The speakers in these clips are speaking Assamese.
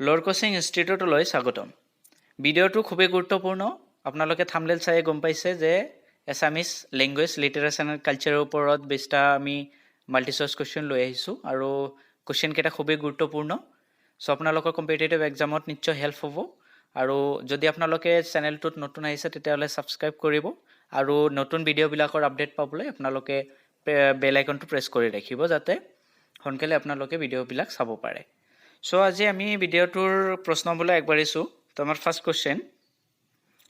লৰ কোচিং ইনষ্টিটিউটলৈ স্বাগতম। ভিডিঅ'টো খুবেই গুৰুত্বপূৰ্ণ। আপোনালোকে থামনেল চাই গম পাইছে যে এছামিছ লেংগুৱেজ, লিটাৰেচাৰ এণ্ড কালচাৰৰ ওপৰত 20টা আমি মাল্টি চইচ কুৱেশ্যন লৈ আহিছোঁ আৰু কুৱেশ্যনকেইটা খুবেই গুৰুত্বপূৰ্ণ। চ' আপোনালোকৰ কম্পিটিটিভ এক্সামত নিশ্চয় হেল্প হ'ব। আৰু যদি আপোনালোকে চেনেলটোত নতুন আহিছে, তেতিয়াহ'লে ছাবস্ক্ৰাইব কৰিব আৰু নতুন ভিডিঅ'বিলাকৰ আপডেট পাবলৈ আপোনালোকে বেল আইকনটো প্ৰেছ কৰি ৰাখিব, যাতে সোনকালে আপোনালোকে ভিডিঅ'বিলাক চাব পাৰে। চ' আজি আমি ভিডিঅ'টোৰ প্ৰশ্নবলৈ আগবাঢ়িছোঁ। তো আমাৰ first question,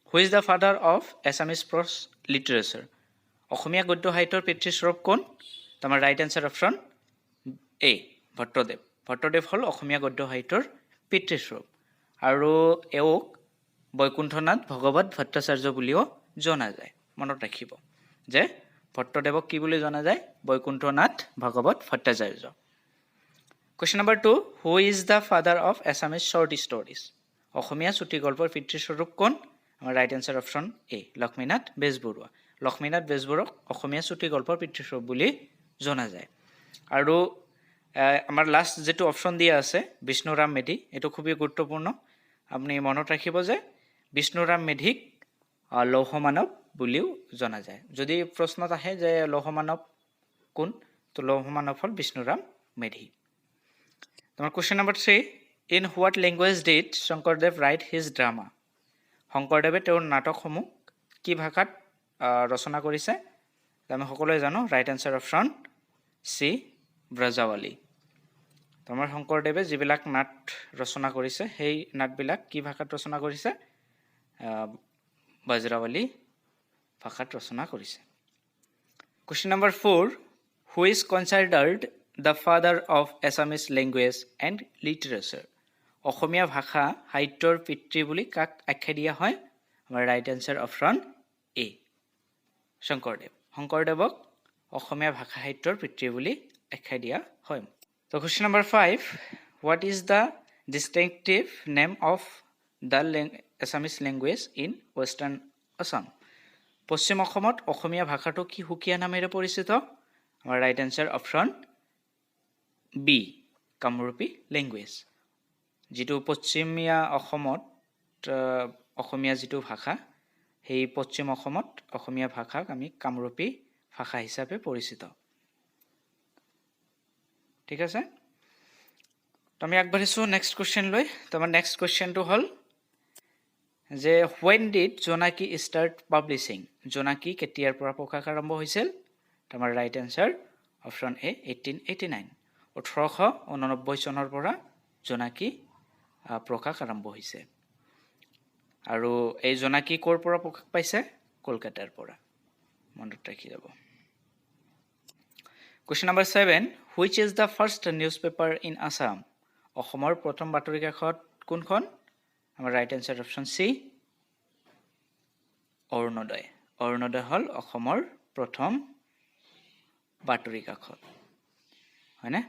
who is the father of Assamese prose literature? অসমীয়া গদ্য সাহিত্যৰ পিতৃস্বৰূপ কোন? তো আমাৰ ৰাইট এনচাৰ অপশ্যন এ, ভট্টদেৱ। ভট্টদেৱ হ'ল অসমীয়া গদ্য সাহিত্যৰ পিতৃস্বৰূপ আৰু এওঁক বৈকুণ্ঠনাথ ভগৱত ভট্টাচাৰ্য বুলিও জনা যায়। মনত ৰাখিব যে ভট্টদেৱক কি বুলি জনা যায়? বৈকুণ্ঠনাথ ভগৱত Bhattacharya. Question number 2, who is the father of Assamese short stories? অসমীয়া চুটিগল্পৰ পিতৃস্বৰূপ কোন? আমাৰ right answer option A, Lakshminath Bezbaroa. Lakshminath বেজবৰুৱাক অসমীয়া চুটিগল্পৰ পিতৃস্বৰূপ বুলি জনা যায়। আৰু আমাৰ লাষ্ট যিটো অপশ্যন দিয়া আছে, বিষ্ণুৰাম মেধি, এইটো খুবেই গুৰুত্বপূৰ্ণ। আপুনি মনত ৰাখিব যে বিষ্ণুৰাম মেধিক লৌহ মানৱ বুলিও জনা যায়। যদি প্ৰশ্নত আহে যে লৌহ মানৱ কোন, তো লৌহ মানৱ হ'ল বিষ্ণুৰাম মেধি। তোমাৰ question number 3, in what language did Sankardev write his drama? শংকৰদেৱে তেওঁৰ নাটকসমূহ কি ভাষাত ৰচনা কৰিছে? আমি সকলোৱে জানো, right answer option C, Brajavali. তোমাৰ শংকৰদেৱে যিবিলাক নাট ৰচনা কৰিছে, সেই নাটবিলাক কি ভাষাত ৰচনা কৰিছে? ব্ৰজাৱলী ভাষাত ৰচনা কৰিছে। Question number 4, who is considered the father of Assamese language and literature? অসমীয়া ভাষা সাহিত্যৰ পিতৃ বুলি কাক আখ্যা দিয়া হয়? আমাৰ ৰাইট এনচাৰ অপশ্যন এ, শংকৰদেৱ। শংকৰদেৱক অসমীয়া ভাষা সাহিত্যৰ পিতৃ বুলি আখ্যা দিয়া হয়। তো question number 5, what is the distinctive name of the Assamese language in Western Assam? পশ্চিম অসমত অসমীয়া ভাষাটো কি সুকীয়া নামেৰে পৰিচিত? আমাৰ right answer option B, Kamrupi language. যিটো পশ্চিমীয়া অসমত অসমীয়া যিটো ভাষা, সেই পশ্চিম অসমত অসমীয়া ভাষাক আমি কামৰূপী ভাষা হিচাপে পৰিচিত। ঠিক আছে, তো আমি আগবাঢ়িছোঁ নেক্সট কুৱেশ্যন লৈ। তো আমাৰ নেক্সট কুৱেশ্যনটো হ'ল যে when did Jonaki start publishing? জোনাকী কেতিয়াৰ পৰা প্ৰকাশ আৰম্ভ হৈছিল? তো আমাৰ right answer option A, 1889। 1889 চনৰ পৰা জোনাকী প্ৰকাশ আৰম্ভ হৈছে। আৰু এই জোনাকী ক'ৰ পৰা প্ৰকাশ পাইছে? কলকাতাৰ পৰা। মনত ৰাখি যাব। Question number 7, which is the first newspaper in Assam? অসমৰ প্ৰথম বাতৰি কাকত কোনখন? আমাৰ right answer option C, Arunodoi. Arunodoi হ'ল অসমৰ প্ৰথম বাতৰি কাকত, হয়নে?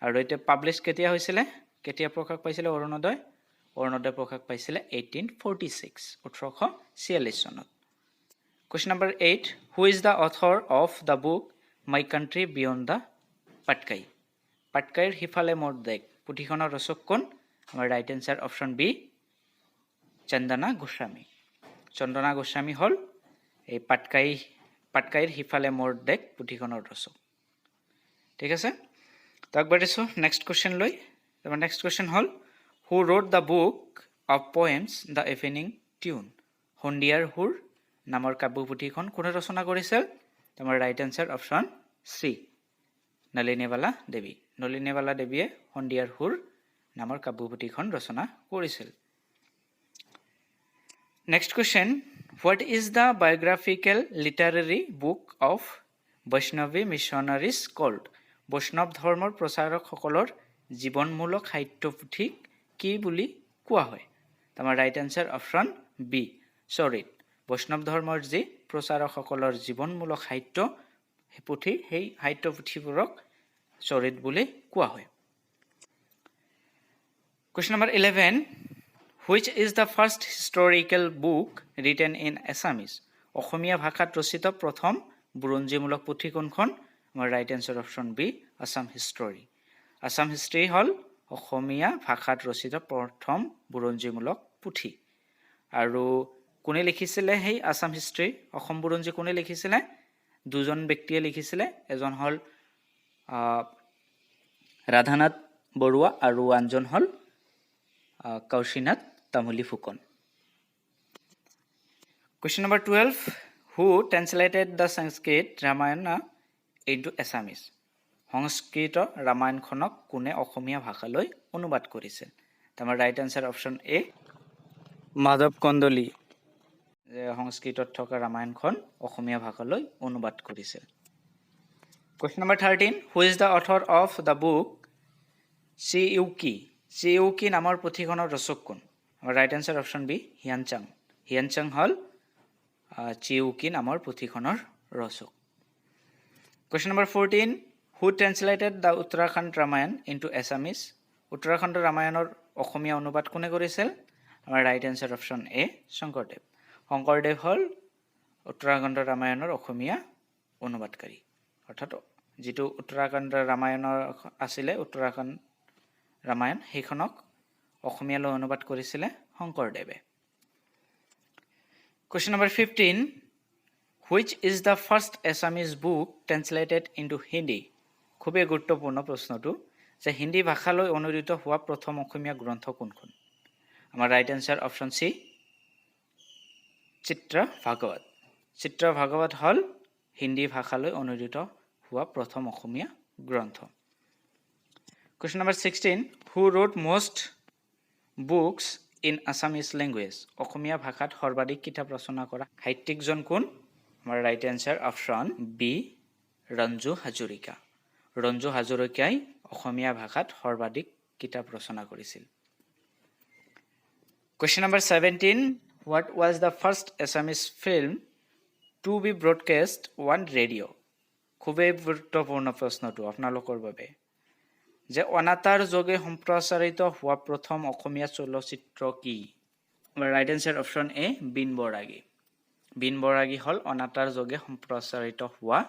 আৰু এতিয়া পাব্লিছ কেতিয়া হৈছিলে? কেতিয়া প্ৰকাশ পাইছিলে অৰুণোদয়? অৰুণোদয় প্ৰকাশ পাইছিলে 1846, 1846 চনত। Question number 8, who is the author of the book My Country Beyond the Patkai? পাটকাইৰ সিফালে মোৰ দেশ পুথিখনৰ ৰচক কোন? আমাৰ right answer option B, Chandana Goswami. Chandana Goswami হ'ল এই পাটকাইৰ সিফালে মোৰ দেশ পুথিখনৰ ৰচক। ঠিক আছে, তো আগবাঢ়িছোঁ নেক্সট কুৱেশ্যন লৈ। তোমাৰ নেক্সট কুৱেশ্যন হ'ল, who wrote the book of poems The Evening Tune? সন্ধিয়াৰ সুৰ নামৰ কাব্যপুথিখন কোনে ৰচনা কৰিছিল? তোমাৰ right answer option C, Nalinibala Devi. Nalinibala দেৱীয়ে সন্ধিয়াৰ সুৰ নামৰ কাব্যপুথিখন ৰচনা কৰিছিল। Next question, what is the biographical literary book of Vaishnavi missionaries called? বৈষ্ণৱ ধৰ্মৰ প্ৰচাৰকসকলৰ জীৱনমূলক সাহিত্য পুথিক কি বুলি কোৱা হয়? তোমাৰ ৰাইট এনচাৰ অপশ্যন বি, চৰিত। বৈষ্ণৱ ধৰ্মৰ যি প্ৰচাৰকসকলৰ জীৱনমূলক সাহিত্য পুথি, সেই সাহিত্য পুথিবোৰক চৰিত বুলি কোৱা হয়। Question number 11, which is the first historical book written in Assamese? অসমীয়া ভাষাত ৰচিত প্ৰথম বুৰঞ্জীমূলক পুথি কোনখন? আমাৰ right answer option B, Assam history. Assam history হ'ল অসমীয়া ভাষাত ৰচিত প্ৰথম বুৰঞ্জীমূলক পুথি। আৰু কোনে লিখিছিলে সেই আছাম হিষ্ট্ৰী, অসম বুৰঞ্জী কোনে লিখিছিলে? দুজন ব্যক্তিয়ে লিখিছিলে। এজন হ'ল ৰাধানাথ বৰুৱা আৰু আনজন হ'ল Kashinath Tamuli Phukan. Question number 12: Who translated the Sanskrit Ramayana into Assamese? সংস্কৃত ৰামায়ণখনক কোনে অসমীয়া ভাষালৈ অনুবাদ কৰিছিল? আমাৰ ৰাইট এনচাৰ অপশ্যন এ, মাধৱ কন্দলী। যে সংস্কৃতত থকা ৰামায়ণখন অসমীয়া ভাষালৈ অনুবাদ কৰিছিল। Question number 13: Who is the author of the book Chiyuki? চিইউকি নামৰ পুথিখনৰ ৰচক কোন? আমাৰ ৰাইট এনচাৰ অপশ্যন বি, হিয়ানচাং। হিয়ানচাং হ'ল চিইউকি নামৰ পুথিখনৰ ৰচক। Question number 14: Who translated the Uttarakhand Ramayana into Assamese? Uttarakhand ৰামায়ণৰ অসমীয়া অনুবাদ কোনে কৰিছিল? আমাৰ ৰাইট এনচাৰ অপশ্যন এ, শংকৰদেৱ। শংকৰদেৱ হ'ল উত্তৰাখণ্ড ৰামায়ণৰ অসমীয়া অনুবাদকাৰী। অৰ্থাৎ যিটো উত্তৰাখণ্ড ৰামায়ণৰ আছিলে, উত্তৰাখণ্ড ৰামায়ণ, সেইখনক অসমীয়ালৈ অনুবাদ কৰিছিলে শংকৰদেৱে। Question number 15: Which is the first Assamese book translated into Hindi? খুবেই গুৰুত্বপূৰ্ণ প্ৰশ্নটো যে হিন্দী ভাষালৈ অনুদিত হোৱা প্ৰথম অসমীয়া গ্ৰন্থ কোনখন? আমাৰ ৰাইট এনচাৰ অপশ্যন চি, চিত্ৰ ভাগৱত। চিত্ৰ ভাগৱত হ'ল হিন্দী ভাষালৈ অনুদিত হোৱা প্ৰথম অসমীয়া গ্ৰন্থ। Question number 16: Who wrote most books in Assamese language? অসমীয়া ভাষাত সৰ্বাধিক কিতাপ ৰচনা কৰা সাহিত্যিকজন কোন? আমাৰ right answer option B, Ranju Hazarika. Ranju হাজৰিকাই অসমীয়া ভাষাত সৰ্বাধিক কিতাপ ৰচনা কৰিছিল। Question number 17: What was the first Assamese film to be broadcast on radio? খুবেই গুৰুত্বপূৰ্ণ প্ৰশ্নটো আপোনালোকৰ বাবে যে অনাতাঁৰ যোগে সম্প্ৰচাৰিত হোৱা প্ৰথম অসমীয়া চলচ্চিত্ৰ কি? Right answer option A, Bein Baragi. Bein Baragi হ'ল অনাতাঁৰ যোগে সম্প্ৰচাৰিত হোৱা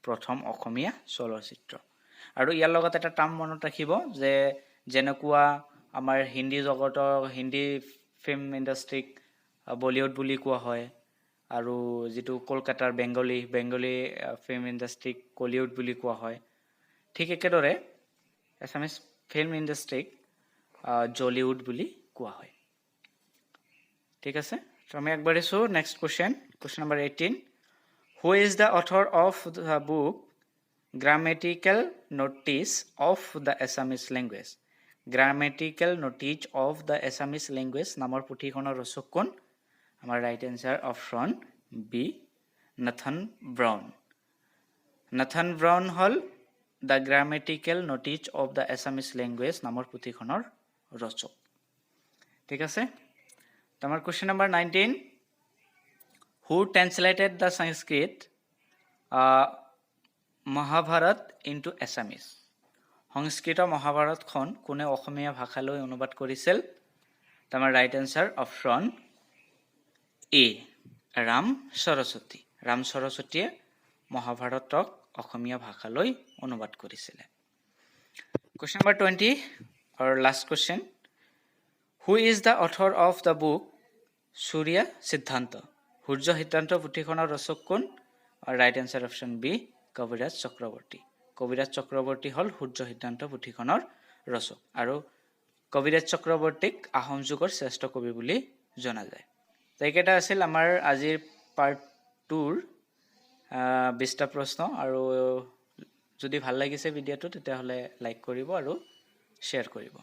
প্ৰথম অসমীয়া চলচ্চিত্ৰ। আৰু ইয়াৰ লগত এটা টাৰ্ম মনত ৰাখিব যে যেনেকুৱা আমাৰ হিন্দী জগতৰ হিন্দী ফিল্ম ইণ্ডাষ্ট্ৰীক বলিউড বুলি কোৱা হয় আৰু যিটো কলকাতাৰ বেংগলী ফিল্ম ইণ্ডাষ্ট্ৰীক কলিউড বুলি কোৱা হয়, ঠিক একেদৰে এছামিছ ফিল্ম ইণ্ডাষ্ট্ৰীক জলিউড বুলি কোৱা হয়। ঠিক আছে, তো আমি আগবাঢ়িছোঁ। Next question, question number 18: Who is the author of the book Grammatical Notice of the Assamese Language? Grammatical Notice of the Assamese Language নামৰ পুথিখনৰ ৰচক কোন? আমাৰ right answer option B, Nathan brown. Nathan brown হ'ল The Grammatical Notice of the Assamese Language নামৰ পুথিখনৰ ৰচক। ঠিক আছে। আমাৰ question number 19: Who translated the Sanskrit Mahabharata into Assamese? সংস্কৃত মহাভাৰতখন কোনে অসমীয়া ভাষালৈ অনুবাদ কৰিছিল? আমাৰ right answer option A, Ram Saraswati. Ram সৰস্বতীয়ে মহাভাৰতক অসমীয়া ভাষালৈ অনুবাদ কৰিছিলে। Question number 20 আৰু last question: Who is the author of the book Surya Siddhanta? সূৰ্য সিদ্ধান্ত পুথিখনৰ ৰচক কোন? Right answer option B, Kaviraj Chakravarti. Kaviraj Chakravarti হ'ল সূৰ্য সিদ্ধান্ত পুথিখনৰ ৰচক আৰু কবিৰাজ চক্ৰৱৰ্তীক আহোম যুগৰ শ্ৰেষ্ঠ কবি বুলি জনা যায়। তো এইকেইটা আছিল আমাৰ আজিৰ পাৰ্ট 2ৰ 20টা প্ৰশ্ন। আৰু যদি ভাল লাগিছে ভিডিঅ'টো, তেতিয়াহ'লে লাইক কৰিব আৰু শ্বেয়াৰ কৰিব।